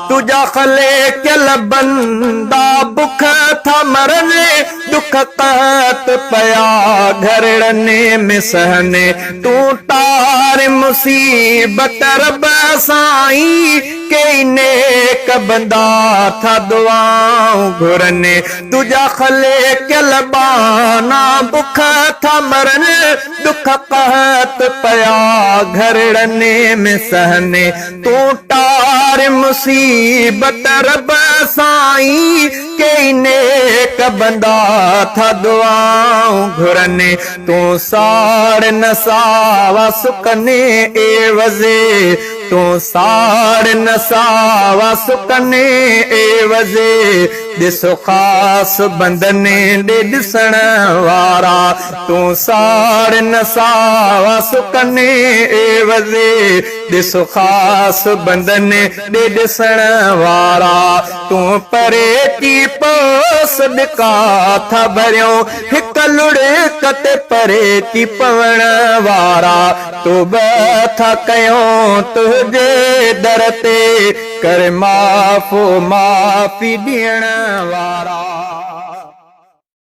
تنهنجا خلقيل بندا بک ٿا مرن، ڏک قحط پيا گهرڙن ۾ سهن. تون ٽار مصيبت رب سائين، ڪيئي نيڪ بندا ٿا دعائون گهرن. تنهنجا خلقيل ٻانها بک ٿا مرن، ڏک قحط پيا گهرڙن ۾ سهن. تون ٽار مصيبت رب سائين، ڪيئي نيڪ بندا ٿا دعائون گهرن. تون ساڙ نه ساوا سڪن عيوض، تون ساڙ نه ساوا سڪن عيوض، ڏس خاص بندن ڏي ڏسڻ وارا. تون ساڙ نه ساوا سڪن عيوض، ڏس خاص بندن ڏي ڏسڻ وارا. تون پري ٿي پئو سڏڪا ٿا ڀريون، هڪ لڙڪ تي پري ٿي پوڻ وارا. توبه ٿا ڪيون تنهنجي در تي، ڪر معاف او معافي ڏيڻ وارا.